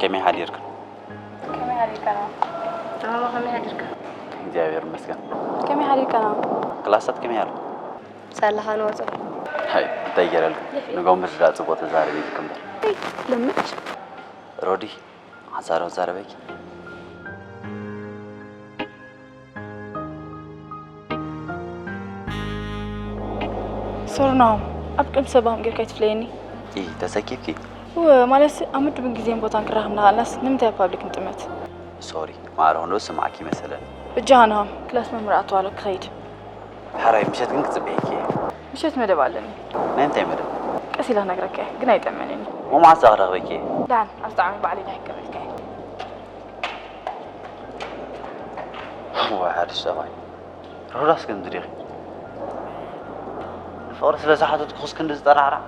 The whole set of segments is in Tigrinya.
ከመይ ሓዲርክን? ከመይ ሓዲርካ? ናሆም፣ ከመይ ሓዲርካ? እግዚኣብሔር ይመስገን። ከመይ ሓዲርካ? ናሆም፣ ክላሳት ከመይ ኣሎ? ሳላኻ ንወጾ። ሃይ፣ እንታይ ገይረልካ? ንጎምር ዝዳ ጽቡቕ ተዛረቢ ኢልክ እምበር። ለምጭ። ሮዲ፣ ሓንሳብ ዶ ክዛረበኪ? ሶሪ ናሆም፣ ኣብ ቅድሚ ሰብ ሃም ጌርካ ኣይትፍለየኒ። ኢ፣ ተሰኪፍኪ? እወ፣ ማለት ኣብ ምድብን ግዜን ቦታን ክራኸብ እናኸኣልናስ ንምንታይ ኣብ ፓብሊክ ንጥመት? ሶሪ፣ ማዕረ ክንዶ ስማዕኪ መሰለኒ። ብጃኻ ናሆም፣ ክላስ መምህር ኣተዋሎ ክኸይድ። ሓራይ፣ ምሸት ግን ክጽበየኪ እየ። ምሸት መደብ ኣለኒ። ናይ እንታይ መደብ? ቀስ ኢለ ክነግረካ እየ፣ ግን ኣይጠመንን እዩ። እሞ መዓስ ክረኽበኪ እየ? ደሓን፣ ኣብ ዝጠዓመ ባዕለይ ናይ ክቀበልካ እየ። ዋይ፣ ሓድሽ ሰብኣይ። ሮዳስ ከምዚ ዲኺ? ንፍቕሪ ስለ ዝሓተትኩኽስ ክንዲ ዝጠራዕራዕ?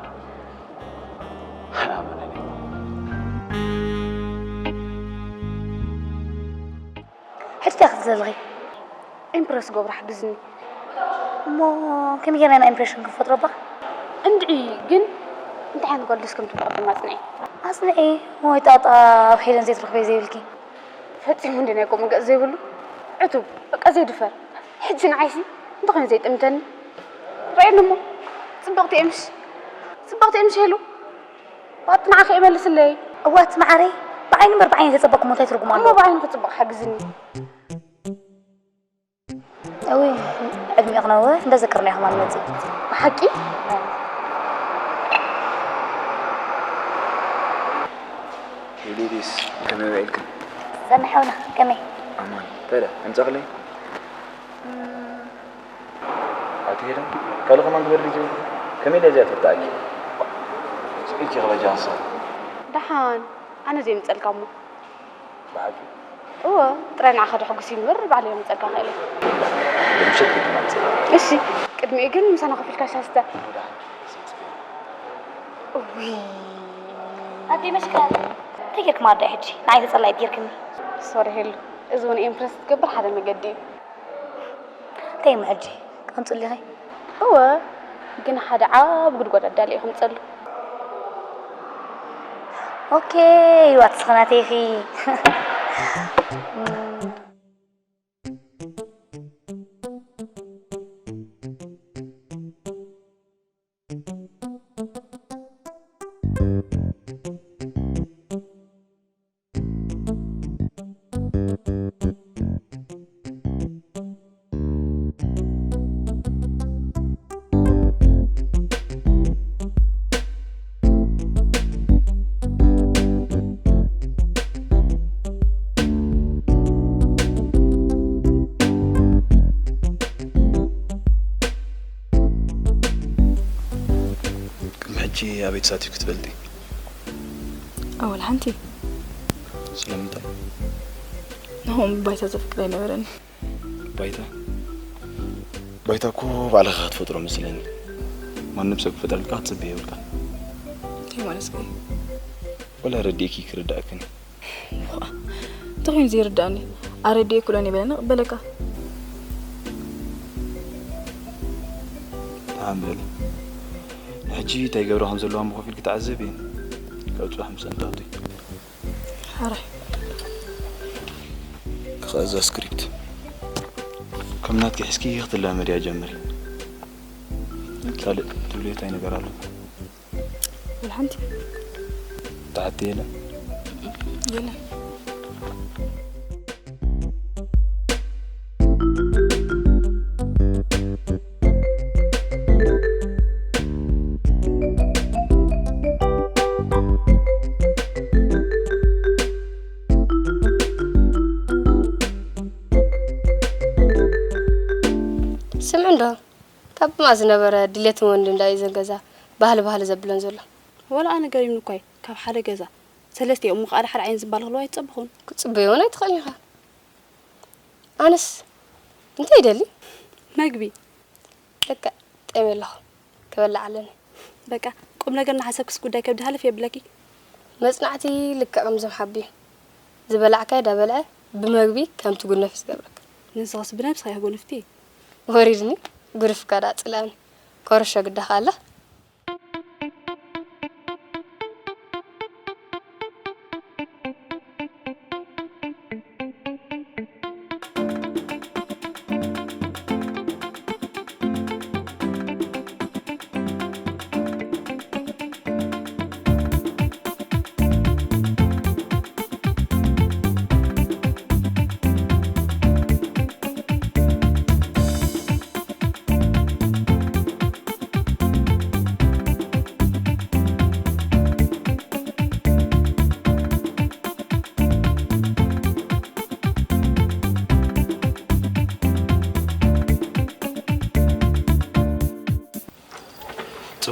ኣመነኒ። ሕጂ እንታይ ክትብል ዘለኺ? ኢምፕረስ ገብሩ ሓግዝኒ። እሞ ከመይ ጌርና ኢና ኢምፕሬሽን ክንፈጥሮ እባ? እንድዒ ግን እንታይ ዓይነት ጓል ደስ ከም ትብልካ ድማ ኣጽንዒ። ኣጽንዒ? ወይ ጣጣ፣ ኣብ ሄለን ዘይትረኽበዮ ዘይብልኪ። ፈጺሙ እንዲ ናይ ከምኡ ገጽ ዘይብሉ። ዕቱብ፣ በቃ ዘይድፈር። ሕጂ ንዓይሲ እንተኾይኑ ዘይጥምተኒ። ርኣየኒ እሞ። ጽብቕቲ እየ ምሽ? ጽብቕቲ እየ ምሽ ሄሉ? ዋጥ ንዓኺ እየ መልስለይ። እዋት መዓረይ፣ ብዓይኒ እምበር ብዓይኒ ተጸበቅኩሞ እንታይ ትርጉም እሞ ኣለዎ? ብዓይኒ ክጽብቕ ሓግዝኒ። እውይ፣ ዕድሜ ክነውሕ እንዳዘከርናዮ ከማን ንመጽእ። ብሓቂ? ሄሌዲስ፣ ከመይ ውዒልክን? ዘመሓውና፣ ከመይ? ኣማን። እንታይ ደኣ፣ ኣምጻእክለይ? እም። ኣቲ ሄለን፣ ካልእ ከማን ግበሪ ዲጂ። ከመይ ኢለ እዚኣ ትርዳእኪ? ስኢልኪ ክበጃ ንሳ። ደሓን፣ ኣነ ዘይምጸልካ እሞ። ብሓቂ? እወ፣ ጥራይ ንዓኻ ደሕጉስ እዩ እምበር፣ ባዕለይ የምጸልካ ክእል እየ። ብምሸት ግድን ኣምጽእ። እሺ፣ ቅድሚኡ ግን ምሳና ኮፍ ኢልካ ሻሂ ስተ። እውይ። ኣደይ መሽካል፣ እንታይ ጌርክማ ኣደይ ሕጂ? ንዓይ ተጸላኢት ጌርክኒ። ሶሪ ሄሉ፣ እዚ እውን ኢምፕረስ ትገብር ሓደ መገዲ እዩ። እንታይ እሞ ሕጂ? ከምጽእ ኣለኺ? እወ፣ ግን ሓደ ዓቢ ጉድጓድ ኣዳልየ ከምጸሉ። ኦኬ፣ ይዋት ስኽናተይ ኢኺ። ቅድሚ ሕጂ ኣበይ ተሳቲፍኪ ትፈልጢ? ኣወል ሓንቲ። ስለምንታይ? ናሆም ባይታ ዘፍቅር ኣይነበረን። ባይታ? ባይታ እኮ ባዕልኻ ክትፈጥሮ መስለኒ። ማንም ሰብ ክፈጥረልካ ክትጽበ የብልካ። እንታይ ማለት ግን? ወላ ረዲእኪ ክርዳእክን። እንተኾይኑ ዘይርዳእኒ፣ ኣረዲኤ ኩለን ይበለና ቅበለካ። ደሓን በሊ። ንሕጂ እንታይ ይገብራ ከም ዘለዋ ኮፍ ኢልኪ ተዓዘቢ። ካብ ጽባሕ ምሰንጣቱ። ሓራይ። ከዛ ስክሪፕት ከም ናትኪ ሕዝኪ ክትላመድያ ጀምሪ። ካልእ ትብልዮ እንታይ ነገር ኣሎ? ወላ ሓንቲ። ትሓቲ የለን? የለን። ስምዒ እንዶ ካብ ብማ ዝነበረ ድሌትን ወንድን ዳዩ ዘን ገዛ ባህሊ ባህሊ ዘብለን ዘሎ። ወላ ኣነ ገሪምኒ እኳ እዩ፣ ካብ ሓደ ገዛ ሰለስቲኦም እሞ ከኣ ሓደ ዓይኒ ዝባል ክህልዎ ኣይትጸበኹን። ክጽበዮ እውን ኣይትኽእልን ኢኻ። ኣነስ እንታይ ይደሊ? መግቢ። ልክዕ፣ ጠምየ ኣለኹ። ክበልዕ ኣለኒ። በቃ፣ ቁም ነገር እናሓሰብክስ ጉዳይ ከብዲ ሃለፍ የብለኪ። መጽናዕቲ ልክዕ ከምዞም ሓቢ እዩ። ዝበላዕካዮ ዳበልዐ ብመግቢ ከም ትጉነፍ እዩ ዝገብረካ። ንስኽስ ብነብስኻ ኢኺ ጉንፍቲ። ወሪድኒ፣ ጉርፍካ ደኣ ጽላእኒ። ኮረሾ ግዳኻ ኣላ።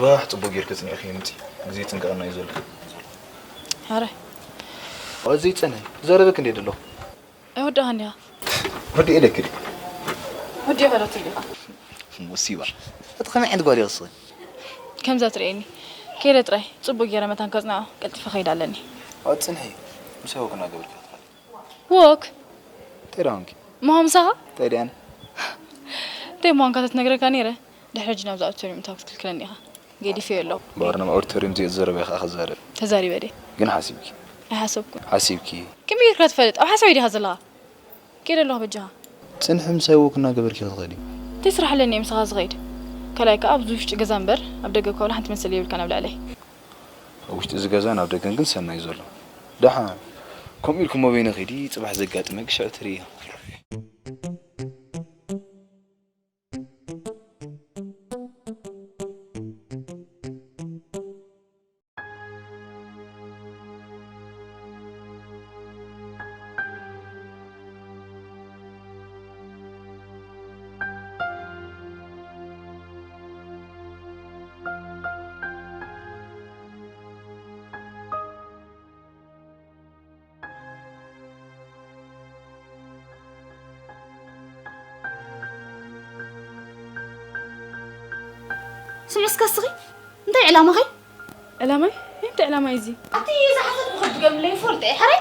ባሕ፣ ጽቡቕ ጌርኪ ጽኒዕኪ ምጺ። ግዜ ጥንቀቕና እዩ ዘሎ። ኣረ ኣዚ ጸነ ዘረበክ እንዴ ደሎ ኣይወዳኻን ዲኻ? ወዲ ኤለክ ዲ ወዲኻ ዶ ትብል ኢኻ? ሙሲባ። እቲ ከመይ ዓይነት ጓል ይወስን? ከምዛ ትርእየኒ ከይደ ጥራይ ጽቡቕ ገይረ መታን ከጽንዖ ቀልጢፈ ከይድ ኣለኒ። ኣጽንሒ። ምሳው ክናገበርካ ትኽእል። ወክ እንታይ ደኣ ኾንኪ? ምዃን ምሳኻ? እንታይ ደኣን? እንታይ ምዃንካ ተትነግረካ ነይረ። ድሕሪ ሕጂ ናብዛ ኣዲቶርዮም ምእታው ክትክልክለኒ ኢኻ። ገዲፈዮ ኣለኹ። ባር ናብ ኦዲቶርዮም ዘይተዘረበ ኢኻ ክዛረብ። ተዛሪበ ድየ? ግን ሓሲብኪ። ኣይሓሰብኩን። ሓሲብኪ። ከመይ ጌርካ ትፈልጥ? ኣብ ሓሳብ ዲኻ ዘለኻ? ከይደ ኣለኹ በጃኻ። ጽንሒ ምሳይ ወክ እናገበርኪ ክትኸዲ። እንታይ ስራሕ ኣለኒ እየ ምሳኻ ዝኸይድ? ካልኣይ ከኣ ኣብዚ ውሽጢ ገዛ እምበር ኣብ ደገ እኳ ወላ ሓንቲ መሰል የብልካን ኣብ ልዕለይ። ኣብ ውሽጢ እዚ ገዛን ኣብ ደገን ግን ሰናይ ዘሎ። ደሓን ከምኡ ኢልኩም በይነ ኺዲ ጽባሕ ዘጋጥመ ግሻዕ ትርእያ። ስምዒ እስከ እስኺ እንታይ ዕላማኺ? ዕላማይ? እንታይ ዕላማ እዩ እዚ? ኣብቲ ዝሓሰብኩ ክድገምለይ ይፈልጥ እየ። ሕራይ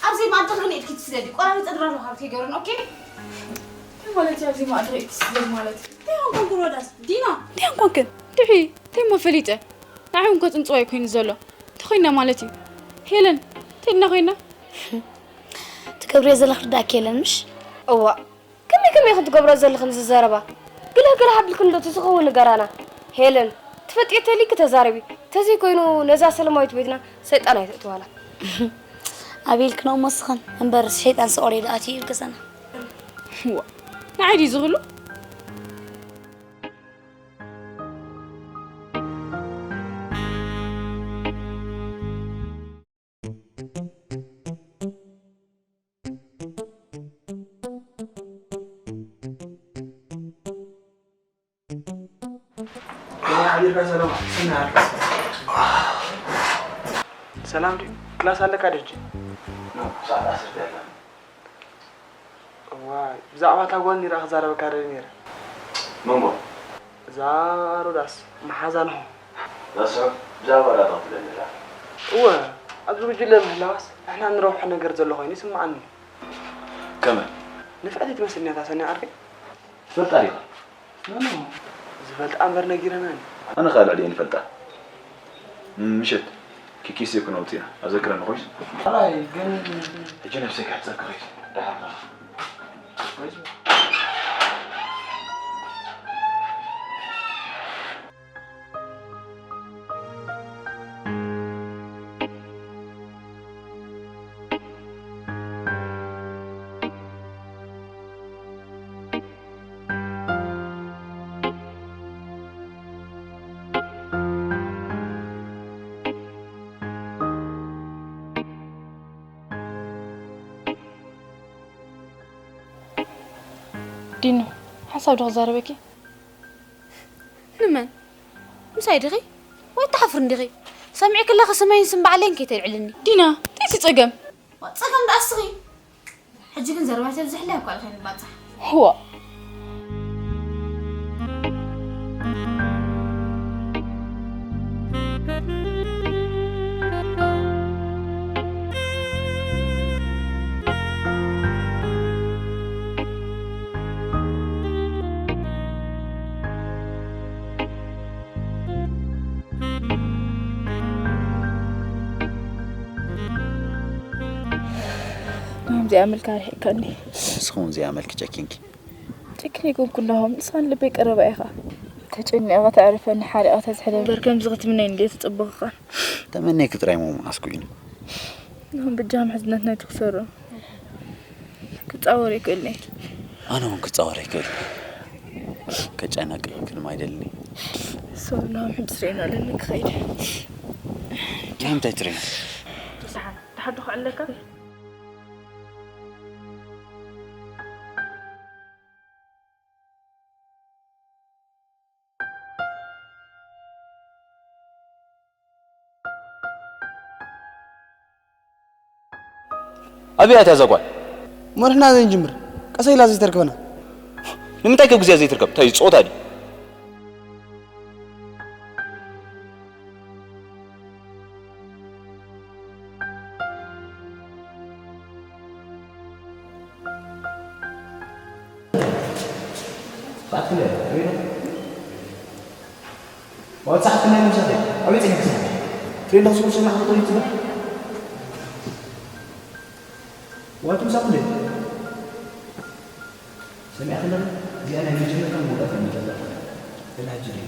ኣብዚ መኣዲ ግን ኢድኪ ትስደዲ። ቆራሪፀ ድራር ወሃብቲ ይገብርን። ኦኬ? እንታይ ማለት እዩ ኣብዚ መኣዲ ኢድኪ ትስደዲ ማለት? እንታይ ኾንኩም ሮዳስ? ዲና? እንታይ ኾንክን? ድሒ? እንታይ እሞ ፈሊጠ? ንዓይ እውን ከፅንፅዋ እዩ ኮይኑ ዘሎ። እንታይ ኮይና ማለት እዩ? ሄለን? እንታይ ኢና ኮይና? ትገብርዮ ዘለኺ ርዳእኪ የለን ምሽ? እዋእ ከመይ ከመይ ኢኽን ትገብርኦ ዘለኽን እዚ ዘረባ? ግልህ ግልህ ኣቢልክን ዶ ተዝኸውን ንገራና። ሄለን ትፈልጥዮ ተልይኪ ተዛረቢ። ተዘይኮይኑ ነዛ ሰለማዊት ቤትና ሰይጣን ኣይተእትዋላ። ኣቤልክን እሞ እስኽን እምበርስ ሸይጣን ሰቆሬ ዶ ኣትዩ እዩ ገዛና። እዋ ንዓይ ድዩ እዚ ኹሉ? ሰላም ድዩ? ክላስ ኣለካ ዶ ሕጂ? ሰዓት ዓሰርተ ኣላ። እዋይ፣ ብዛዕባ እታ ጓል ኒራ ክዛረበካ ደልየ ነይረ። መን ጓል? እዛ ሮዳስ መሓዛ ንኹ። እዛ ስሑል ብዛዕባ ራታ ክትብለኒ ደላ። እወ፣ ኣብዚ ጉጅለ ምህላዋስ ንሕና ንረብሖ ነገር ዘሎ ኮይኑ ይስምዓኒ። ከመይ? ንፍዕቲ ትመስልኒ እታ ሰኒ ዓርከይ። ትፈልጣ ዲኻ? ኖ፣ ኖ። ዝፈልጣ እምበር ነጊረናኒ። ኣነ ኸኣ ልዕሊኤን ይፈልጣ። ምሸት ኪኪስ ይኩን ኣውጺና ኣዘክረኒ ኮይስ። ኣይ ግን ሕጂ ነብሰይ ከሕጸኪ ኸይድ። ደሓር ኸኣ። ዲኑ፣ ሓሳብ ዶ ክዛረበኪ? ንመን? ምሳይ ዲኺ? ወይ ትሓፍሪ እንዲኺ? ሰሚዕኪ ኣለኺ ስመይን ስም ባዕለይን ከይተልዕልኒ። ዲና፣ እንታይ እቲ ጸገም? ዋ፣ ጸገም ደኣ እስኺ። ሕጂ ግን ዘረባ ተብዝሕለይ እኳ ኢኺ ንባጻሕ። ህዋ። ናብዚኣ መልካ ርሒቅካኒ። ንስኹም እዚኣ መልክ ጨኪንኪ። ጨኪን ይኮንኩ ኣለኹም። ንስኻን ልበይ ቀረባ ኢኻ። ተጨኒቐ ተዕርፈኒ ሓሪቐ ተዝሕለኒ እምበር ከምዚ ክትምነይ እንድየ ትጽብቕኻ። ተመነይኪ ጥራይ ምምናስ ኩይኑ። ንኹም ብጃ ምሕዝነት ናይ ትኽሰሩ። ክጻወር ይክእልኒ። ኣነ እውን ክጻወር ይክእል። ከጨነቅክን ኣይደልኒ። ሰው ናም ሕምጽ ሬና ለኒ ክኸይድ። እንታይ ትሬን? ደሓን ደሓን ዶ ክዕለካ? ኣበይ ኣትያ እዛ ጓል? መርሕና ዘይንጅምር፣ ቀሰ ኢላ ዘይተርክበና። ንምንታይ ከብ ግዜ ዘይትርከብ? እንታይ ጾታ ድዩ? ሰዓት ክንደይ? ኣበይ ኣለኹ? ዋት ሰዓት ክንደይ ምሳኺ? ኣበይ ጸኒሕኪ ሰዓት? ትሪኢ ኣለኹ፣ ስሙ ስሙ ሓቂ ትሪኢ ትብል። ዋት ምሳኹ ድዩ? ሰሚዕኪ ኣለኺ? እዚኣ ናይ መጀመርታ መወዳእታ መደብ እያ። ገለ ሕጂ ድዩ?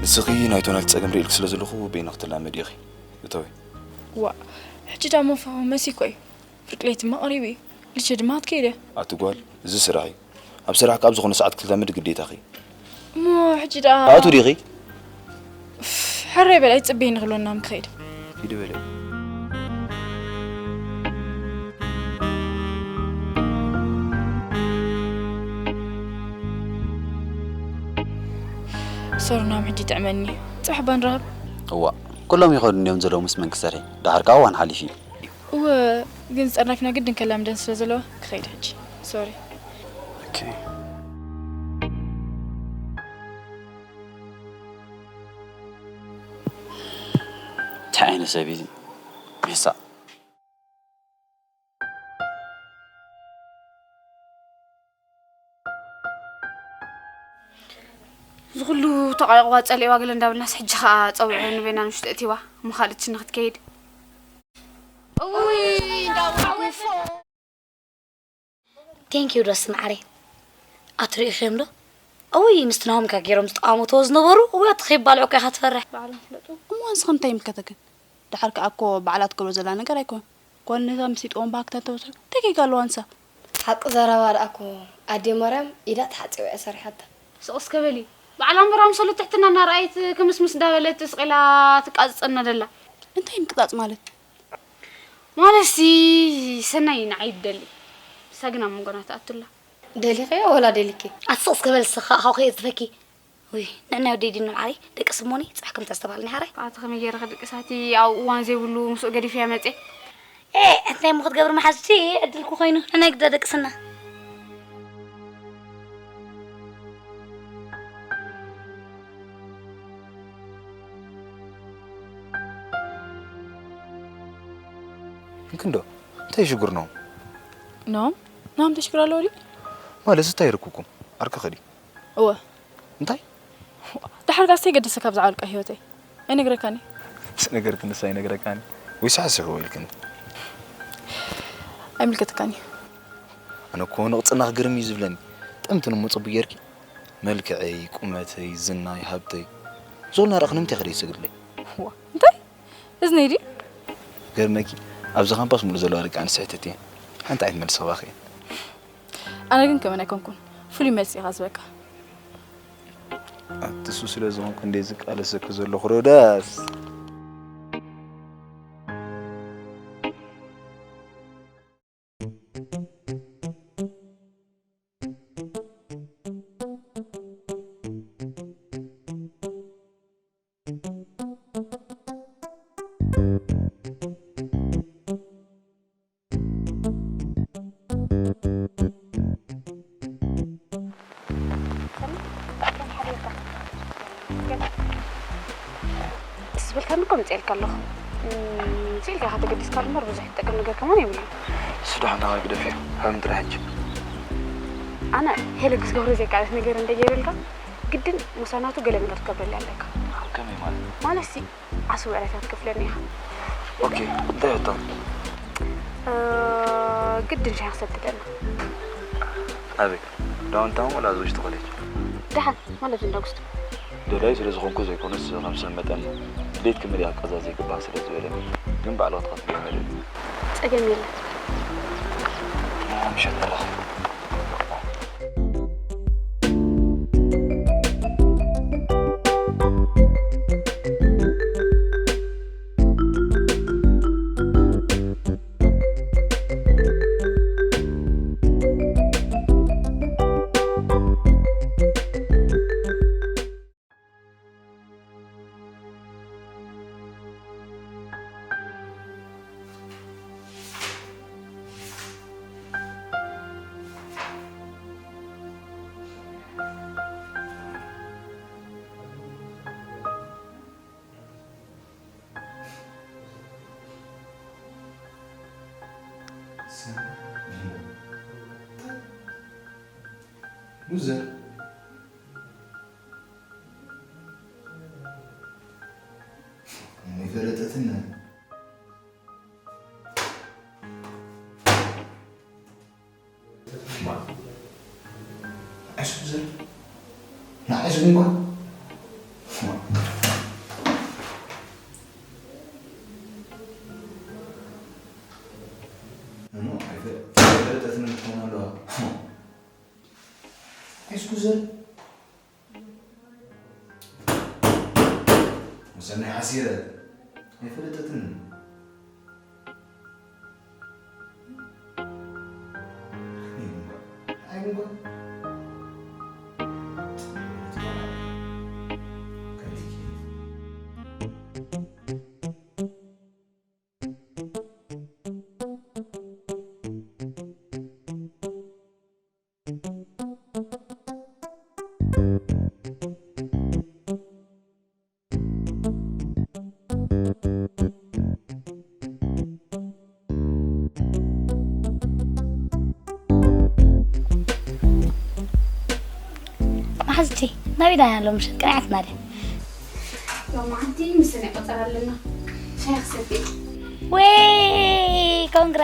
ንስኺ ናይ ቶናል ጸገም ርኢልኪ ስለ ዘለኹ በይንኺ ክትላመዲ ኢኺ። እተዊ። ዋእ፣ ሕጂ ደኣ መፋ-፣ መሲኮ እዩ። ፍርቂ ለይቲ ድማ ቀሪቡ እዩ። ልቼ ድማ ክትከይድ እያ። ኣቲ ጓል፣ እዚ ስራሕ እዩ። ኣብ ስራሕ ካብ ዝኾነ ሰዓት ክትላመዲ ግዴታኺ። እሞ ሕጂ ደኣ ኣቱ ዲኺ? እፍ፣ ሕራይ በል፣ ኣይትጽበይኒ ክብለና ምክኸይድ። ሂዲ በለ። ሶሪ፣ ናብ ሕጂ ጥዕመኒ። ጽባሕ እባ ንራኸብ። እዋእ፣ ኩሎም ይኸዱ እንድዮም ዘለዉ ምስ መን ክሰርሒ። ደሓር ከኣ እዋን ሓሊፉ እዩ። እወ፣ ግን ጸርናፊና ግድን ከላምደን ስለ ዘለዋ ክኸይድ ሕጂ። ሶሪ። ኦኬ። እንታይ ዓይነት ሰብ እዩ እዚ? ሜሳ። እዚ ኩሉ ተቓሊቕዋ ጸሊእዋ ገለ እንዳበልናስ፣ ሕጂ ኸኣ ጸዊዑ ንበይና ንሽጡ እቲዋ እሞ ካልእ ትሽነ ክትከይድ። እውይ፣ እንዳወዓወፎ። Thank you ዶስ መዓረይ። ኣትሪኢኽዮም ዶ? እውይ፣ ምስቲ ናሆም ከ ገይሮም ዝተቓወትዎ ዝነበሩ፣ እውይ፣ ኣቲ ከይባልዑ እኮ ኢኻ ትፈርሕ። ባዕሎም ፍለጡ። እሞ ንስኺ እንታይ ይምልከተክን? ደሓር ከኣ እኮ ባዕላ ትገብሮ ዘላ ነገር ኣይኮን። ጓል ነዛ ምስ ይጥኦም ባህግታ እንተበጽሑ፣ እንታይ ጌጋ ኣለዋ ንሳ? ሓቂ ዘረባ ደኣ እኮ ኣዴ ማርያም ኢዳ ተሓጺባ እያ ሰሪሓታ። ስቕ እስከ በሊ። ባዕላ እምበር ኣምሰሉ ትሕትና እናረኣየት ክምስምስ እንዳበለት ስቕ ኢላ ትቃጽጸና ደላ። እንታይ ምቅጻጽ ማለት? ማለትሲ ሰናይ ንዓይ ትደሊ። ንሳ ግን ኣብ መንጎና ትኣቱላ። ደሊኸዮ ወላ ደሊኪ? ኣቲ ስቕ እስከ በል ንስኻ፣ ኣኻውኸ እየ ዝፈኪ። ውይ፣ ንዕናይ ወደይ ዲን ንብዓለይ፣ ደቂ ስሞኒ፣ ጽባሕ ከም ተስተባሃልኒ ሓራይ። ኣቲ ከመይ ገይረ ክድቅስ? ኣቲ ኣብ እዋን ዘይብሉ ምስኡ ገዲፈያ መጽየ። ኤ፣ እንታይ እሞ ክትገብሪ መሓዝቲ፣ ዕድልኩ ኮይኑ፣ ንናይ ግዳ ደቅስና። ክንዶ፣ እንታይ ሽግር ነው? ኖም? ኖም ተሽግር ኣለዎ ድዩ? ማለት እንታይ ይርኩኩም? ኣርከኸዲ? እወ። እንታይ? ድሓር ጋር ዘይገደሰካ ብዛዕባ ውልቃ ህይወተይ ኣይነግረካን እየ። ስነገርክንስ ኣይነግረካን ወይስ ሓስብዎ ኢልክን? ኣይምልከተካን እዩ። ኣነ እኮ ንቕጽናኽ ግርም እዩ ዝብለኒ። ጥምትን እሞ ጽቡቅ ጌርኪ። መልክዐይ፣ ቁመተይ፣ ዝናይ፣ ሃብተይ። ዞልና ረኣኽ ንምንታይ ከደይ ሰግድለይ? ዋ፣ እንታይ? እዝነይ ድዩ? ገርመኪ፣ ኣብዚ ካምፓስ ሙሉእ ዘለዋ ደቂ ኣንስትዮ ሕትት እየን። ሓንቲ ዓይነት መልሲ ክባኺ እየን። ኣነ ግን ከመን ኣይኮንኩን። ፍሉይ መልሲ ኢኻ ዝበካ። ኣቲ እሱ ስለ ዝኾንኩ እንደ ዝቃለሰኪ ዘለኹ ሮዳስ። ስበልካኒ እኮ ምጽኤልካ ኣለኹ። እም፣ ስኢልካ ኢኻ ተገዲስካሉ እምበር ብዙሕ ትጠቅም ነገር ከማን የብሉን። እሱ ደሓን ተቓቂ ደፊኡ፣ ሕም ጥራሕ ሕጂ። ኣነ ሄለ ክዝገብሮ ዘይከኣለት ነገር እንደ ገይረልካ፣ ግድን ምሳናቱ ገለ ነገር ክትገብረለይ ኣለካ። ከመይ ማለት? ማለት ሲ ዓስቢ ዕለታት ክፍለኒ ኢኻ። ኦኬ፣ እንታይ ሕቶ? እ፣ ግድን ሻሂ ክሰትየና። ኣበይ? ዳውንታውን ወላ እዚ ውሽጢ ኮሌጅ? ደሓን፣ ማለት እንዳ ጉስቶ። ደላይ ስለ ዝኾንኩ ዘይኮነስ፣ ከም ሰብ መጠን ድሌት ክምልእ ኣቃዛ ዘይግባእ ስለ ዝበለኒ፣ ግን ባዕልኻ ትኸፍልዮ መደብ እዩ። ጸገም የለን። ምሸት ንራኸብ። ሉዘር። ኣይፈለጠትን። ንዓይ ሱዘር፣ ንዓይ ሱንጓ። እሞ ኣይፈ-፣ ኣይፈለጠትን ትኾን ኣለዋ። ኣይ ሱዘር። ምሳና ሓሲረ ኣይፈለጠትን። ኣይንጓ። መሓዝቲ፣ ናበይ ዳና ኣሎ ምሸት? ቀኒዓትና ድያ? ሎማዓንቲ ምስን ይቆጸር ኣለና። ሻሂ ክሰቲ። ወይ፣ ኮንግራ።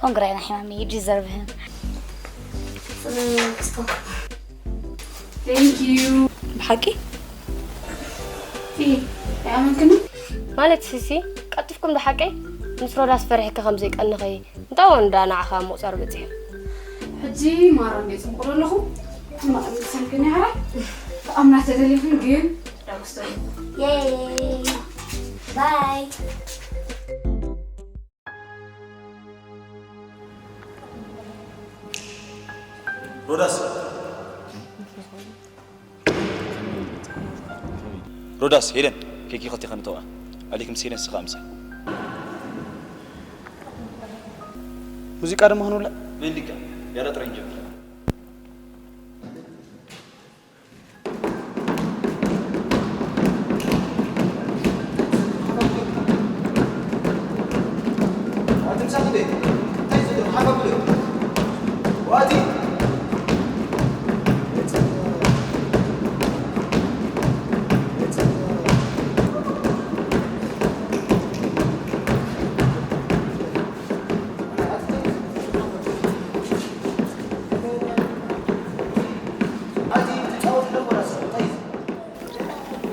ኮንግራ ኢና ሒማሚ፣ you deserve him። ጽቡቅ። Thank you። ብሓቂ? ፊ፣ ኣይኣመንክኒ? ማለት ሲሲ፣ ቀልጢፍኩም ዶ ሓቀይ? ምስ ሮዳስ ፈሪሕኪ ከም ዘይቀንኺ፣ እንታይ ወንዳ ንዓኻ ምቑጻር በጺሑ? ሕጂ ማራ እንደ ጽምቁ ኣለኹ። ሕማቕ ምሰልክኒ ሓራይ። ተኣምና ተደሊኹም ግን ዳጉስቶ። የይ። ባይ። ሮዳስ። ሮዳስ፣ ሄለን፣ ኬኪ ክልቲኽን እተዋ። ኣሊክ ምስ ሄለን ስኻ ምሳይ። ሙዚቃ ድማ ክንውልዕ? መን ዲካ? ያላ ጥራይ ንጀምር።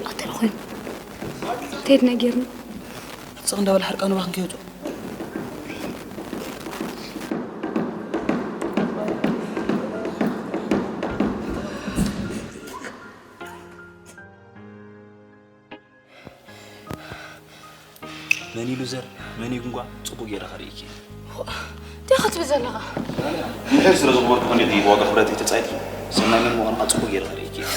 ኣተለ ኮይኑ እንታይ ነጊርኒ? ጽቕ እንዳበለ ሕርቃኑ ባኽን ከይወጽኦ። መን እዩ ሉዘር፣ መን እዩ ጉንጓ፣ ጽቡቕ ገይረ ከርእየኪ እየ። እንታይ ክትብል ዘለኻ? ምሕር ስለ ዝኽበርኩ ክንደይ ዋጋ ክብረት እዩ ተጻይድኪ። ሰናይ መን ምዃንኻ ጽቡቕ ገይረ ከርእየኪ እየ።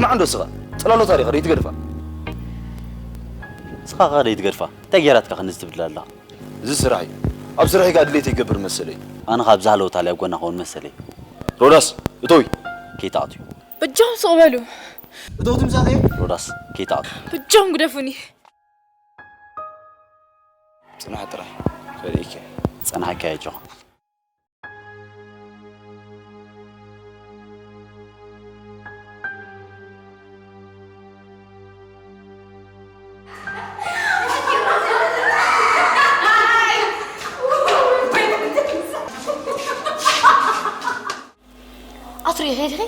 ንዓ እንዶ ስኻ ጽላሎታ ዲኻ ደይትገድፋ? ስኻ ኸ ደይትገድፋ? እንታይ ገይራትካ ክንዚ ትብል ኣለኻ? እዚ ስራሕ እዩ። ኣብ ስራሕ ኢኻ ድሌት ይገብር መሰለይ። ኣነ ካብ ዝሃለወ ታልያ ጎና ኸውን መሰለይ። ሮዳስ፣ እቶይ። ከይትኣትዩ። በጃኹም ስቕ በሉ። እቶይ ትምጻእ ከ? ሮዳስ፣ ከይትኣትዩ። በጃኹም ግደፉኒ። ጽናሕ ጥራይ። ፈሊእከ። ጸናሕካ ኣጆኻ። ኣትሪኺ ዲኺ?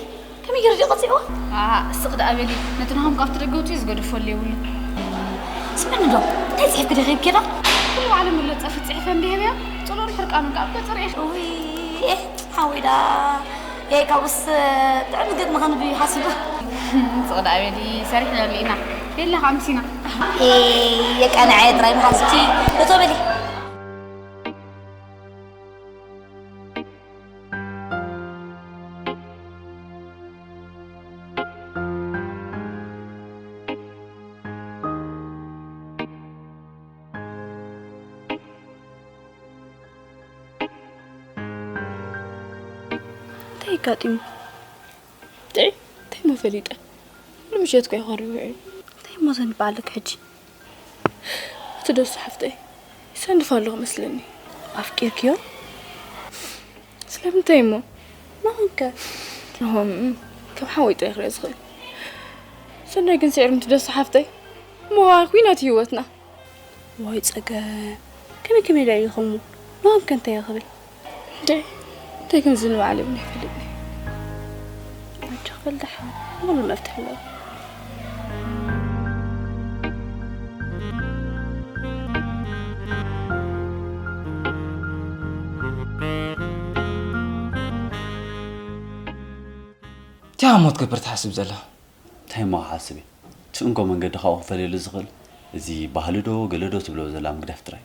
ከመይ ገይሩ ድዩ ቀጺዕዋ? ኣሃ፣ ስቕ ደኣ በሊ። ነቲ ናሆም ካብቲ ደገ ውጽኡ ዝገደፎ የብሉን። ስምዕኒ ዶ? እንታይ ጽሒፍኪ ዲኺ ኬዳ? ኩሉ ባዕሉ ምለጸ ፍጽ ጽሒፈ እንዲህ ብያ። ጽሉን ሕርቃኑን ከኣ ኣብ ገጽ ርእየ። እውይ፣ ኤህ፣ ሓወይ ደኣ። ኤህ፣ ካብኡስ ጥዑም ግጥሚ ከንብብ እዩ ሓሲቡ። ስቕ ደኣ በሊ፣ ሰሪሕና በሊ ኢና። ቤላ ከኣ ኣምሲና። ኤህ፣ የቃንዐ ጥራይ ምሓዝኪ። እቶ በሊ። እንታይ ኣጋጢሙ? እንታይ? እንታይ እሞ ፈሊጠ? ኩሉ ምሸት እኮ እዩ ቀሪቡ ውዒሉ። እንታይ እሞ ዘንቢ ኣለኪ ሕጂ? እቲ ደሱ ሓፍተይ ይሰንፍ ኣለኹ መስለኒ። ኣፍቂርክዮ? ስለምንታይ እሞ? ናሆም ከ? ናሆም ከም ሓወይ ጥራይ ክሪኦ ዝኽእል። ሰናይ ግን ስዒሩ ምስ ደሱ ሓፍተይ እሞ ከኣ ኩናት ህይወትና። ዋይ ጸገም፣ ከመይ ከመይ ኢለ እየ ከምኡ? ናሆም ከ እንታይ እየ ክብል? እንዴ፣ እንታይ ከም ዝንባዕ ለብኒ ኣይፈልጥን እየ። ኣጆኺ በል ደሓን፣ ንኹሉ መፍትሒ ኣለዎ። እንታይ እሞ ክትገብር ትሓስብ ዘላ? እንታይ እሞ ክሓስብ እየ? እቲ እንኮ መንገዲ ካብኡ ክፈልየሉ ዝኽእል፣ እዚ ባህሊ ዶ ገለ ዶ ትብሎ ዘላ ምግዳፍ ጥራይ።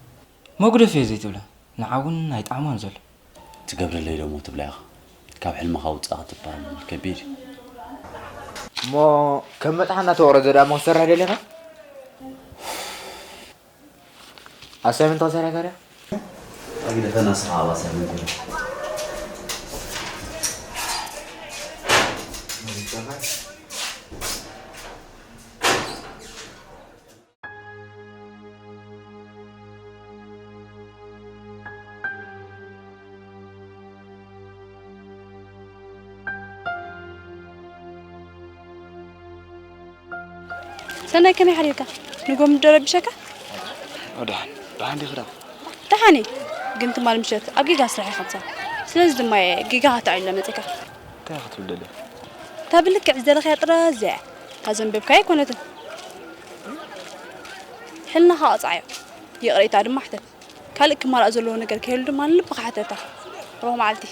መጉደፍ እየ ዘይትብላ፣ ንዓ እውን ኣይጠዓማን ዘሎ። ትገብረለይ ዶ እሞ ትብላ ኢኻ? ካብ ሕልምኻ ውጻእ ክትበሃል ከቢድ እዩ። እሞ ከም መጥሓና ተወረደ ደኣ እሞ ክትሰርሕ ደሊኻ? ኣሳይመንት ተሰሪሕካ ድያ? ኣግደፈና ስኻ ኣብ ኣሳይመንት ኢኻ። ሰናይ ከመይ ሓዲርካ? ንጎም ዶ ረቢሸካ? ደሓን፣ ደሓን ዲኺ ዳም? ደሓን እየ፣ ግን ትማል ምሸት ኣብ ጌጋ ስራሕ እየ ከምሳ። ስለዚ ድማ እየ ጌጋ ከተዕልሎ መጺእካ። እንታይ ክትብል ደልየ? እታ ብልክዕ ዝደለኽያ ጥራዝ እያ። እታ ዘንበብካያ ኣይኮነትን። ሕልናኻ ኣቕጽዓዮ። ይቕሬታ ድማ ሕተት። ካልእ ክማላእ ዘለዎ ነገር ከይህሉ ድማ ንልብኻ ሕተታ። ሮብ መዓልቲ።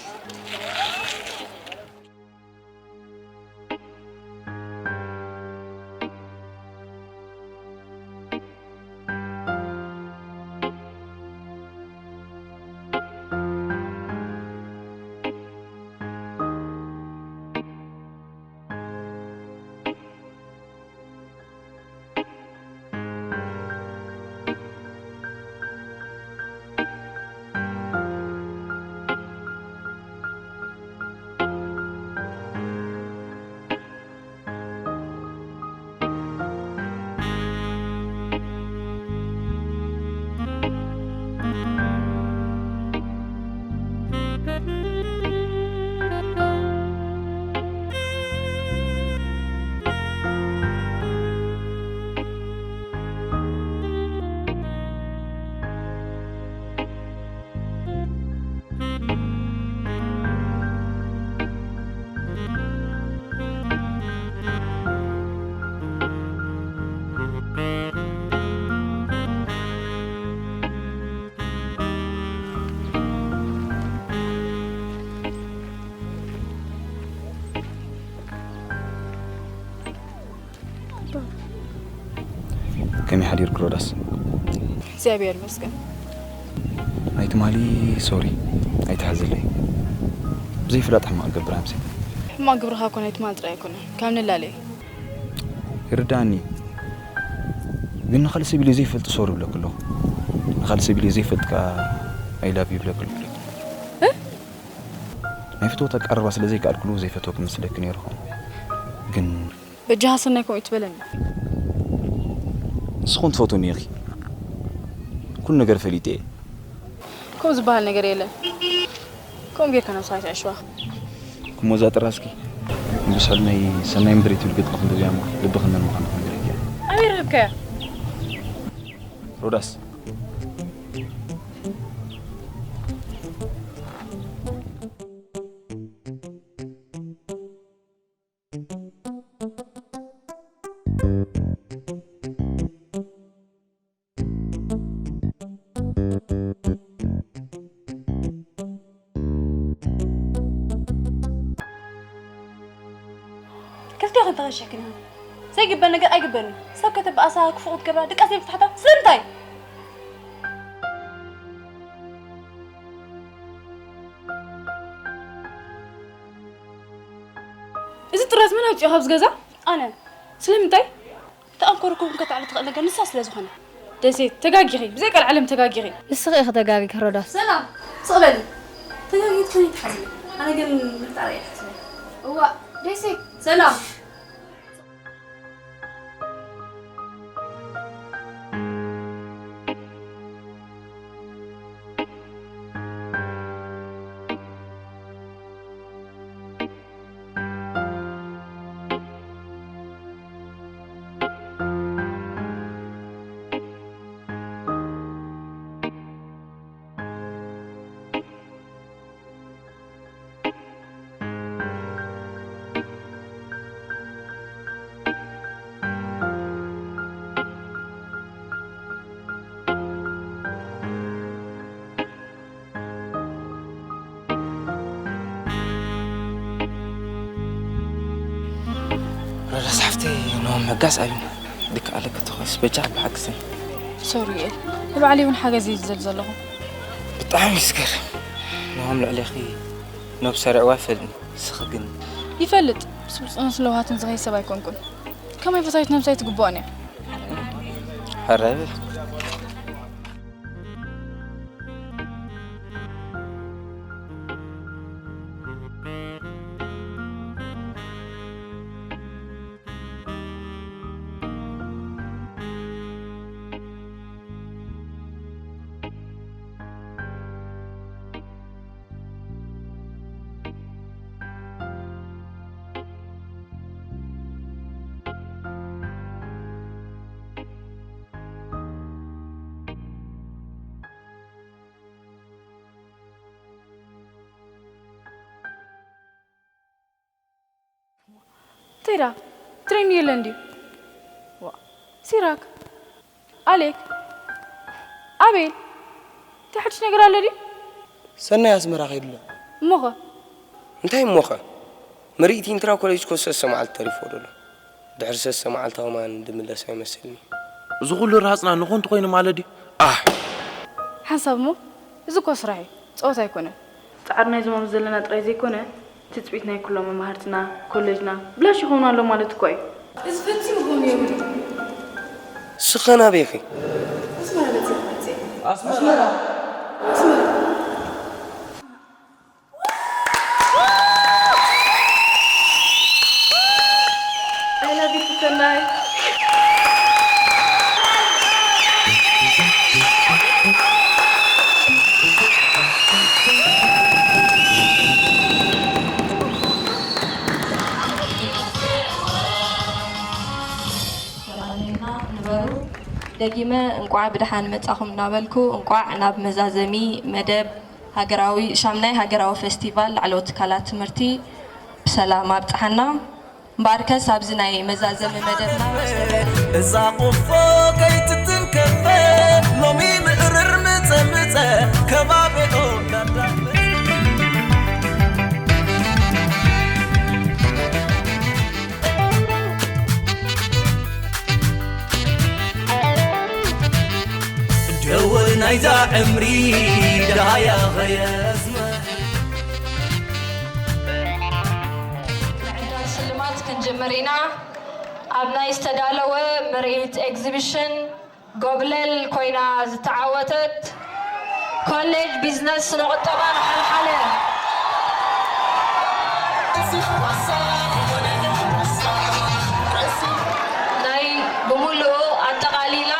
ከመይ ሓዲርኪ ሮዳስ? እግዚኣብሔር ይመስገን። ናይ ትማሊ ሶሪ ኣይትሓዝለይ። ብዘይፍላጥ ሕማቕ ገብር ኣምሲ። ሕማቕ ግብርኻ እኮ ናይ ትማሊ ጥራይ ኣይኮነን፣ ካብ ንላለ እዩ። ይርዳእኒ እዩ። ግን ንኻልእ ሰብ ኢለ ዘይፈልጥ ሶሪ ይብለኪ ኣለኹ። ንኻልእ ሰብ ኢለ ዘይፈልጥ ከኣ I love you ይብለኪ ኣለኹ። ናይ ፍትወት ኣቀራርባ ስለ ዘይከኣልኩሉ ዘይፈትወኪ መስለኪ ነይሩ ኸውን። ግን በጃኻ ሰናይ ከምኡ ይትበለኒ። ንስኹም ትፈትውኒ ኢኺ። ኩሉ ነገር ፈሊጠ እየ። ከምኡ ዝበሃል ነገር የለን። ከምኡ ጌርካ ነብስኻ ኣይትዕሽዋ። እሞ እዛ ጥራዝኪ ንጉስ ሕልመይ ሰናይ እምበር ኣይትብል ገጽኪ ክንደብያ እሞ ልቢ ክንደን ምዃኑ ክንገረኪ እየ። ኣበይ ረኺብካያ? ሮዳስ። ከፍትያ ክንተኸሸክን ዘይግበር ነገር ኣይግበርን። ሰብ ከተበኣሳ ክፉእ ክትገብራ ድቃስ ዘይፍታሕታ ስለምንታይ? እዚ ጥራዝ መን ኣውፅኦ ካብዚ ገዛ? ኣነ። ስለምንታይ? እቲ ኣንኮር ኮን ከተዕሊ ትኽእል ነገር ንሳ ስለ ዝኾነ። ደሴት፣ ተጋጊኺ። ብዘይ ቀልዓለም ተጋጊኺ። ንስኺ ኢኺ ተጋጊኺ ሮዳስ። ሰላም፣ ስቕ በሊ። ተጋጊት ኮን ይትሓዝኒ። ኣነ ግን ምርታዕ እየ ሓስበ። እዋ፣ ደሴት። ሰላም። ረዳስ ሓፍተይ፣ ኖም መጋስ ኣቢና ድካ ኣለከ ተኾስ በጃ ብሓግዘን። ሶሪ ዩኤል፣ ንባዕለይ እውን ሓገዝ እየ ዝደሊ ዘለኹ። ብጣዕሚ እዩ ዝገርም። ኖም ልዕሌኺ ኖብ ሰሪዕዋ ይፈልኒ። ንስኺ ግን? ይፈልጥ። ምስ ብሉጽን ለውሃትን ዝኸይድ ሰብ ኣይኮንኩን። ከማይ ፈታዊት ነብሰይ ትግብኦን እያ። ሕራይ በል። እንታይ ደኣ? ትሬን የለን ድዩ? ዋ፣ ሲራክ፣ ኣሌክ፣ ኣቤል፣ እንታይ ሓድሽ ነገር ኣሎ ድዩ? ሰናይ ኣስመራ ከይዱ ኣሎ። እሞኸ? እንታይ እሞኸ? ምርኢት ኢንትራ ኮሌጅ ኮ ሰሰ መዓልቲ ተሪፎ ዘሎ። ድሕሪ ሰሰ መዓልቲ ከማን ድምለስ ኣይመስልኒ። እዚ ኩሉ ራጽና ንኾንቱ ኮይኑ ማለት ድዩ? ኣህ! ሓንሳብ እሞ፣ እዚ እኮ ስራሕ እዩ፣ ጸወታ ኣይኮነን። ጻዕሪ ናይዞም ኣብዚ ዘለና ጥራይ ዘይኮነ፣ ትጽቢት ናይ ኩሎም መማህርትና፣ ኮሌጅና፣ ብላሽ ይኸውን ኣሎ ማለት እኳ እዩ። እዚ ፈጺሙ ክኸውን የብሉን። ስኸ ናበይ ኢኺ? ኣስመራ መጺእ ክመጽእ እየ። ኣስመራ? ኣስመራ። I love you ሰናይ። ሰላም ንበሩ። ደጊመ እንቋዕ ብደሓን መጻኹም እናበልኩ፣ እንቋዕ ናብ መዛዘሚ መደብ ሃገራዊ፣ ሻምናይ ሃገራዊ ፈስቲቫል ላዕለዎት ትካላት ትምህርቲ ብሰላም ኣብጽሓና። እምበኣርከስ ኣብዚ ናይ መዛዘሚ መደብና እዛ ቁፎ ከይትትንከፈ ሎሚ ምእርር ምጸ ምጸ ከባቢኦ ደወል ናይዛ ዕምሪ ደሃያ ኸየስመ ምዕዳል ሽልማት ክንጅምር ኢና። ኣብ ናይ ዝተዳለወ ምርኢት ኤግዚቢሽን ጎብለል ኮይና ዝተዓወተት ኮሌጅ ቢዝነስ ስነ ቁጠባን ሓልሓለ። ናይ ብምሉኡ ኣጠቓሊላ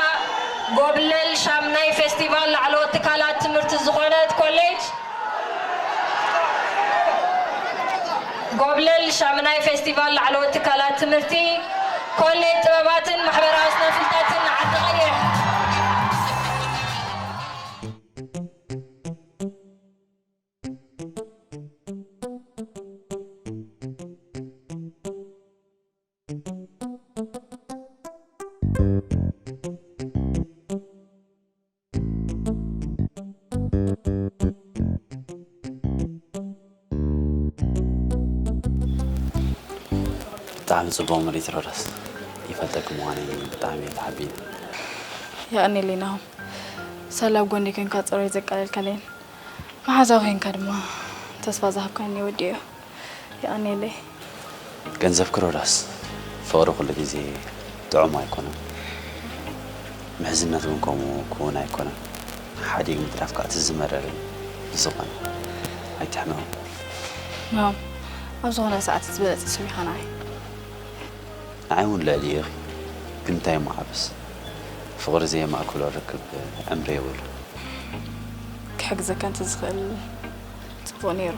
ጎብለል ሻምናይ ፌስቲቫል ላዕለዎት ትካላት ትምህርቲ ዝኾነት ኮሌጅ ጎብለል ሻምናይ ፌስቲቫል ላዕለዎት ትካላት ትምህርቲ ኮሌጅ ጥበባትን ማሕበራዊ ስነ ፍልጠትን ዓዲ ቀይሕ። ብጣዕሚ ጽቡቕ ምርኢት ሮዳስ። ይፈልጠኪ ምዃነይ ብጣዕሚ እየ ተሓቢነ። የቐኔለይ ናሆም፣ ሳላ ኣብ ጎነይ ኮንካ ጸሮይ ዘቃለልካለይን መሓዛ ኮንካ ድማ ተስፋ ዝሃብካኒ ወዲዮ። የቐኔለይ። ገንዘብኪ ሮዳስ፣ ፍቕሪ ኩሉ ግዜ ጥዑም ኣይኮነን። ምሕዝነት እውን ከምኡ ክውን ኣይኮነን። ሓዲግ ምትራፍ ከዓ እቲ ዝመረረ እዩ። ብዝኾነ ኣይትሕመሙ። ናሆም፣ ኣብ ዝኾነ ሰዓት ዝበለጸ ሰብ ኢኻ ንዓይ። ንዓይ እውን ልዕሊ ኢኺ። ግን እንታይ እሞ ዓብስ፣ ፍቕሪ ዘየማእክሎ ርክብ ዕምሪ የብሉን። ክሕግዘካ እንተዝኽእል ጽቡቕ ነይሩ።